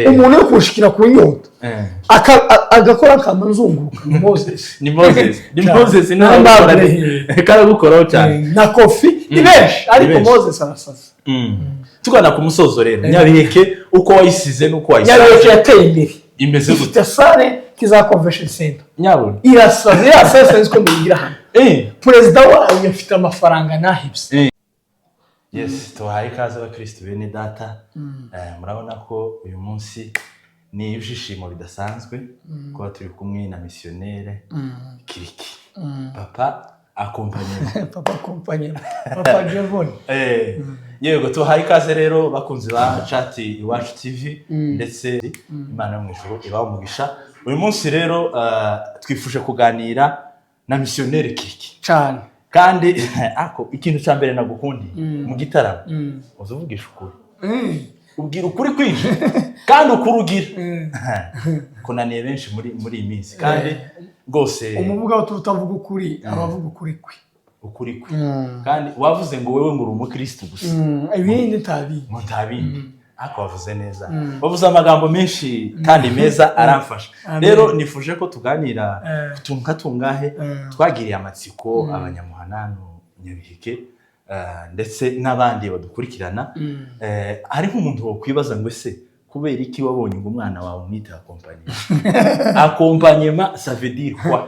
Umuntu uri kunshikira ku nyota, agakora akama nzunguruka, ni Moses. Ni Moses, ni Cyane. Moses. Na Nawe Mbappe. karagukoraho cyane. Na Kofi, ni benshi, ariko Benshi. Moses arasaza. Tugana ku musozo rero, Nyabiheke uko wayisize n'uko Nyabiheke wayisanze yateye imbere. Imeze gute? Ifite salle kiza convention center. Nyabona. Irasaza, iriya salle sinzi ko muyigira hano. Perezida wayo afite amafaranga nahibye. Yes, tubahaye ikaze abakirisitu bene data. Murabona ko uyu munsi ni ibyishimo bidasanzwe kuba turi kumwe na misiyonere Kiriki, papa accompagnement. Papa accompagnement, papa Jevon. Yego, tubahaye ikaze rero bakunzi ba cati Iwacu TV, ndetse Imana yo mu ijuru ibaha umugisha. Uyu munsi rero twifuje kuganira na misiyonere Kiriki. Cyane. Kandi ako ikintu cya mbere nagukundiye mu gitaramo, uza uvugisha ukuri, ubwira ukuri kwinshi kandi ukuri ugira kunaniye benshi muri iyi minsi, kandi rwose. Umuvuga utavuga ukuri aba avuga ukuri kwe. Ukuri kwe. Kandi wavuze ngo wewe ngo uri umukristo gusa. Ibindi ntabizi. Ngo nta bindi, ariko wavuze neza, wavuze amagambo menshi kandi meza, aramfasha. Amen. Rero nifuje ko tuganira ku tuntu nka tungahe twagiriye amatsiko abanyamuhanano, Nyabiheke, ndetse n'abandi badukurikirana. Hari nk'umuntu wakwibaza ngo: ese kubera iki wabonye ngo umwana wawe umwite accompagnement? Accompagnement, ça veut dire quoi?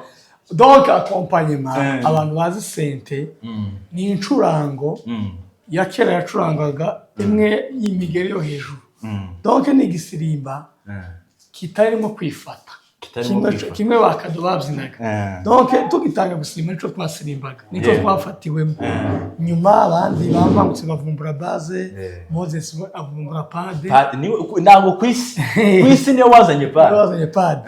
Donc accompagnement, abantu bazi synthé, ni incurango ya kera yacurangaga imwe y'imigeri yo hejuru. Donc ni igisirimba kitarimo kwifata. Kitarimo Kimwe kwifata. kimwe bakado babyinaga. Donc tugitanga gusirimba, nico twasirimbaga, nico twafatiwemo. Nyuma abandi bambangutse bavumbura basse. Moses we avumbura pad. Ntabwo ku isi niyo wazanye pad. Wazanye pad.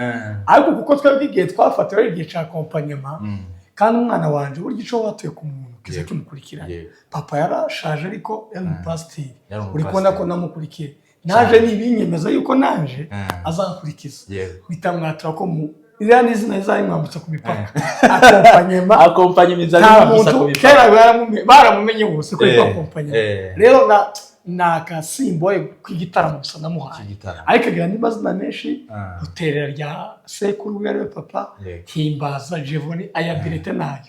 Ariko kuko twebwe igihe twafatiwe ari igihe cya accompagnement, kandi umwana wanje, burya ico watuye ku muntu kiza kimukurikirana. Papa yarashaje, ariko yari umupasiteri. Yari umupasiteri. Uri kubona ko namukurikiye, naje nibinyemeza yuko naje azankurikiza. Bitamwatura ko mu iriya ni izina rizayimwambutsa ku mipaka, accompagnement. Accompagnement Nta izabimwambutsa ku muntu mipaka. Kera baramumenye bose ko yitwa accompagnement. Rero na ni akasimbo k'igitaramo gusa namuhaye. K'igitaramo. Ariko agira andi mazina menshi: Ruterera rya sekuru we ariwe papa, Himbaza, Jevoni, aya birete nayo.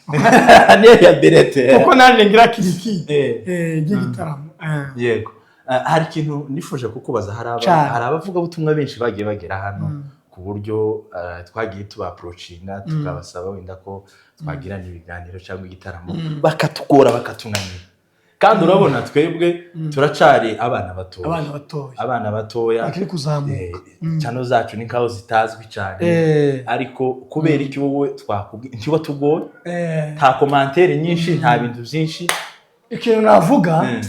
Niyo ya berete. Kuko nanjye ngira Kiriki ry'igitaramo. Yego. Hari ikintu nifuje kukubaza. Hari Cyane. hari abavugabutumwa benshi bagiye bagera hano, ku buryo twagiye tuba-approachinga, tukabasaba wenda ko twagirana ibiganiro cyangwa igitaramo, bakatugora, bakatunanira. Kandi urabona twebwe turacari abana batoya. Abana batoya. Abana batoya. Bakiri kuzamuka. Channel zacu ni nkaho zitazwi cyane. Ariko kubera iki wowe twakubwiye ntiwatugoye? Nta commentaire nyinshi, nta bintu byinshi. Ikintu navuga,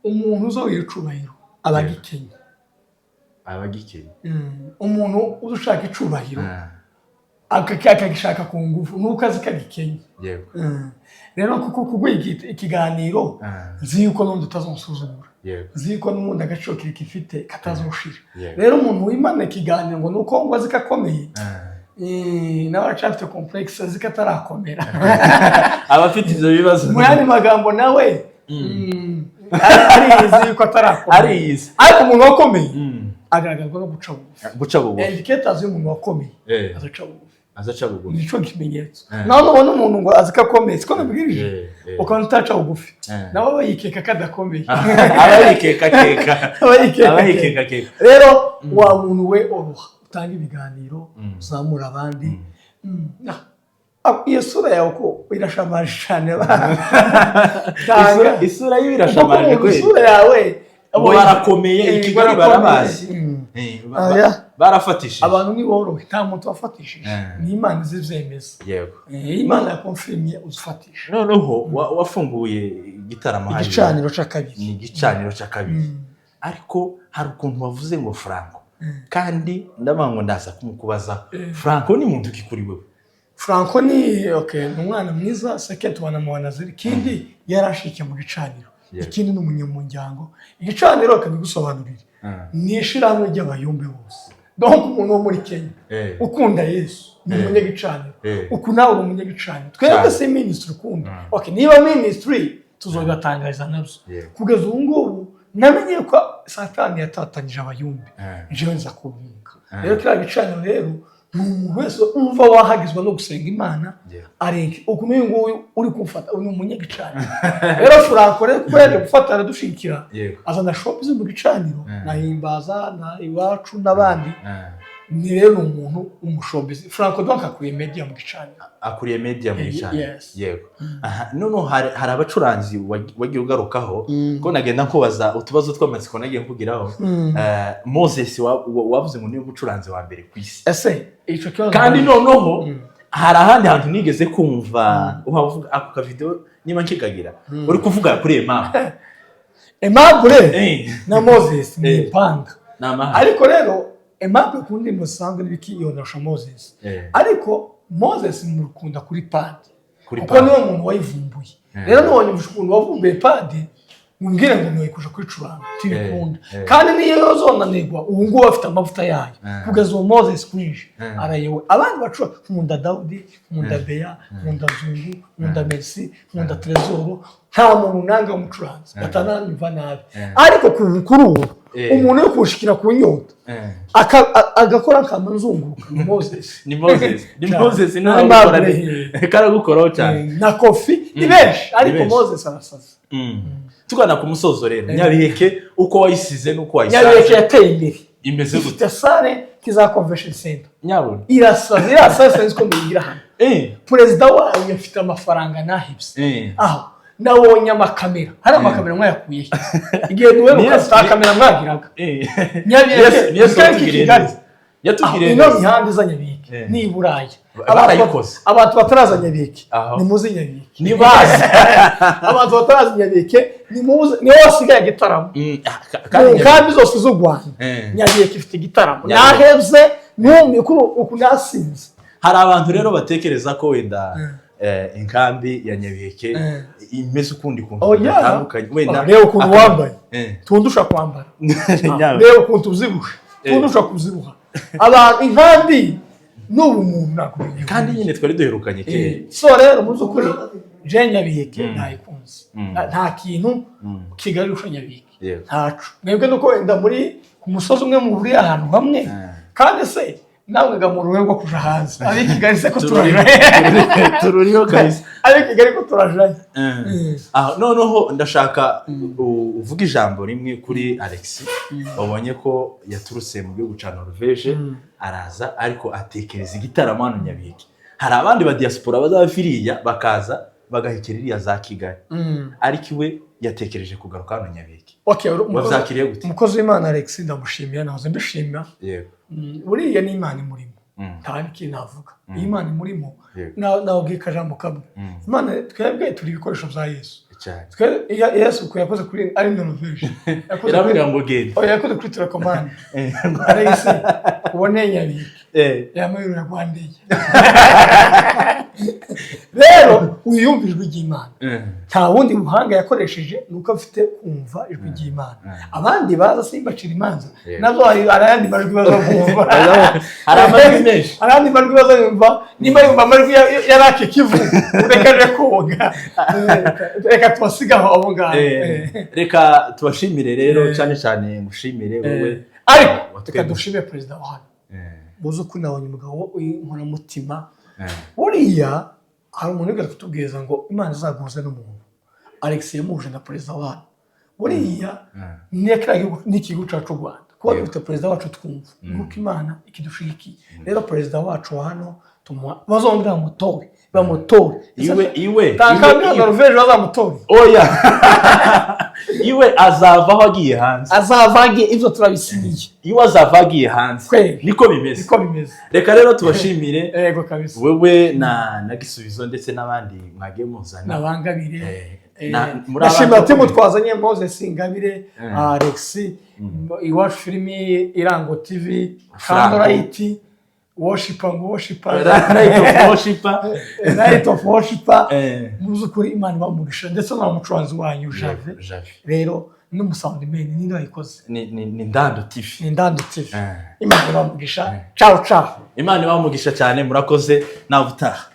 umuntu uzogira icubahiro aba agikenye. Abagikenye. Umuntu uza ushaka icubahiro, akagishaka ku ngufu, nuko azi ko agikenye. Rero kuko kuguha ikiganiro, nzi yuko n'ubundi utazonsuzugura, nzi yuko n'ubundi agaciro kiri ifite katazoshira. Rero umuntu wimana ikiganiro ngo nuko ngo azi ko akomeye, nawe aracyafite complexe, azi ko atarakomera. Abafite ibyo bibazo. Mu yandi magambo, nawe ariyizi yuko atarakomera. Ariyizi. Ariko umuntu wakomeye agaragazwa no guca bugufi. Guca bugufi. Indicators y'umuntu wakomeye, azaca bugufi. Azaca bugufi. Nico kimenyetso. Nawe nubona umuntu ngo azi ko akomeye, siko nabwirije, ukabona utaca bugufi, nawe aba yikeka ko adakomeye. Aba yikekakeka. Aba yikeka. Aba yikekakeka. Rero wa muntu we, oroha, utanga ibiganiro, uzamura abandi. Ah, iyo sura yawe ko irashamaje cyane. Tanga. Isura yiwe irashamaje Kuko kweli. isura yawe Ngo barakomeye i Kigali. Barakomeye. Barabazi. Aya. Barafatishije. Abantu ntiborohe, nta muntu wafatishije. Ni Imana izibyemeza. Imana yakonfirimye uzifatisha. Noneho wafunguye igitaramo hariya. Igicaniro cy'akabiri. Ni igicaniro cya kabiri, ariko hari ukuntu wavuze ngo Franco, kandi ndavuga ngo ndaza kumukubaza. Franco ni muntu ki kuri wewe? Franco ni, okay, ni umwana mwiza, second wanamuwanaziri. Ikindi, yarashikiye mu gicaniro. Ikindi, ni umunyamuryango. Igicaniro akabigusobanurira, ni ishirahamwe ry'abayumbe bose. Donc umuntu wo muri Kenya ukunda Yesu ni umunyagicaniro. Uku nawe uri umunyagicaniro. Twebwe si ministry ukunda. Okay, niba ministry tuzobibatangariza nabyo. Kugeza ubu ngubu Namenye ko Satani yatatanyije abayumbi, jewe nza kubunga. Rero kiriya gicaniro rero ni umuntu wese umva wahagizwa no gusenga Imana. Arenke uku n'uyu nguyu uri kumfata, uyu ni umunyagicaniro. Rero Franco rero, kuko yaje gufata aradushigikira, azana shop zo mu gicaniro, na Himbaza na Iwacu n'abandi. Ni rero ni umuntu w'umushobizi Franco, donc akuriye media mu gicaniro. Akuriye media mu gicaniro. Yes. Yego. Aha, noneho hari abacuranzi wagiye ugarukaho, ko nagenda nkubaza utubazo tw'amatsiko nagiye nkugiraho. Moses wavuze ngo niwe mucuranzi wa mbere ku isi. Ese icyo kibazo Kandi noneho hari ahandi hantu nigeze kumva uhavuga ako kavideo, niba nkigagira, uri kuvuga kuri Aimable. Aimable na Moses ni impanga. Ni amahane. Ariko rero Aimable ku ndirimbo zisanzwe n'ibiki yonosha Moses, ariko Moses mukunda kuri pad, Kuri kuko pad. niwe muntu wayivumbuye. Rero ntiwanyumvisha ukuntu wavumbuye pad umbwire ngo ntiwe kuja kwicuranga, tibikunda. Kandi niyo yozonanirwa, ubu ngubu afite amavuta yayo. Kugeza ubu Moses kwinshi arayowe. Abandi bacura, nkunda Dawudi, nkunda Bea, nkunda Zungu, nkunda Merci, nkunda Trezoro. Nta muntu nanga w'umucuranzi, batananyumva nabi. Ariko kuri ubu, umuntu uri kuwushikira ku nyota, agakora nkama nzunguruka ni Moses. Ni Moses, ni Cyane. Moses. Na Ntaragukora. Aimable. Karagukoraho cyane. Na Kofi, ni benshi, ariko benshi. Moses arasaza. Tugana ku musozo rero, Nyabiheke uko wayisize n'uko Nyabiheke wayisanze yateye imbere. Imeze gute? Ifite salle kiza convention center. Nyabona. Irasaza, irasaza, sinzi ko muyigira hano. Perezida wayo afite amafaranga nahibye. Aho nabonye amakamera, hari amakamera mwayakuye he? Igihe duheruka nta kamera mwagiraga. Nyabiheke Niyo mu karere k'i yatubwiriye Kigali. neza. Yatubwiriye Aho ino neza. mihanda iza Nyabiheke ni i Buraya. Barayikoze. Abantu bataraza Nyabiheke, Aho. nimuze Nyabiheke. Nibaze. Abantu bataraza Nyabiheke, nimuze, niho hasigaye igitaramo mu Kandi nkambi zose z'u Rwanda. Nyabiheke ifite igitaramo. Nyabiheke. Nahebye, numiye kuri uku, nasinze. Hari abantu rero batekereza ko wenda inkambi ya Nyabiheke imeze ukundi kuntu Oh, yeah. bitandukanye wenda. Oh, reba ukuntu wambaye. Tundusha kwambara. Nyabiheke. Reba ukuntu uzibushe, tundusha kuzibuha. Abantu, inkambi n'ubu umuntu ntabwo bigiye. Kandi nyine twari duherukanye kera. So rero mu by'ukuri je Nyabiheke nayikunze. Nta kintu Kigali irusha Nyabiheke. Ntaco. Mwebwe nuko wenda muri ku musozi umwe, muhuriye ahantu hamwe. Kandi se namwe ga mu ruhe rwo kuja hanze, ab'i Kigali se ko turajayo? Tururiho kabisa. Ab'i Kigali ko turajayo. Ah, noneho ndashaka uvuge ijambo rimwe kuri Alex. Wabonye ko yaturutse mu gihugu cya Norvege araza, ariko atekereza igitaramo hano Nyabiheke. Hari abandi ba diaspora bazaba iriya bakaza bagahekera iriya za Kigali, ariko iwe yatekereje kugaruka hano Nyabiheke. Okay, Wabyakiriye gute? Umukozi w'Imana Alex ndamushimira, nahoze mbishimira. Buriya ni Imana imurimo. Nta n'ikintu navuga, iyo Imana imurimo. Nawubwiye akajambo kamwe. Imana, twebwe turi ibikoresho bya Yesu. Yesu uko yakoze kuri ari Norvege, yakoze Irabwira ngo genda. Oya, yakoze kuri télécommande. Alex ubone Nyabiheke, yambaye Rwandeye. Rero wiyumva ijwi ry'Imana. Nta bundi buhanga yakoresheje, ni uko afite kumva ijwi ry'Imana. Abandi baza simbacira imanza. Nabyo hari ayandi majwi baza kumva. Hari amajwi menshi. Hari ayandi majwi baza yumva. Nimba yumva amajwi ya Lake Kivu, reka aje koga. Reka tubasigaho abo ngabo. Reka tubashimire rero, cyane cyane ngushimire wowe Ariko reka watwemereye. dushime perezida wa hano. Muzi uko nabonye umugabo w'inkoramutima. Buriya hari umuntu wigeze kutubwiriza ngo Imana izaguhuze n'umuntu. Alex yamuhuje na perezida wa hano. Buriya n'igihugu cyacu cy'u Rwanda kuba dufite perezida wacu twumva nuko Imana ikidushigikiye. Rero perezida wacu wa hano tumuha, bazongera bamutore, bamutore. Iwe iwe Nta ya Norvege bazamutore. Oya, iwe azavaho agiye hanze. Azava agiye, ibyo turabisinyiye. Iwe azava agiye hanze. Kweli. Niko bimeze. Niko bimeze. Reka rero tubashimire, Yego kabisa. wewe na Gisubizo ndetse n'abandi mwagiye muzana. Nabangabire. Muri Ndashimira abantu team twazanye: Moses Ingabire, Alex, Iwacu Filimi, Irango TV, Franco. Candlelight Worshiper, ngo Worshiper. Light of Worshiper. Light of Worshiper. Mu by'ukuri Imana ibamugisha, ndetse na mucuranzi wanyu Jave. Jave. Rero n'umusoundman ninde wayikoze? Ni Ndando TV. Ni Ndando TV. Imana ibamugisha. Ciao ciao. Imana ibamugisha cyane, murakoze, nawe utaha.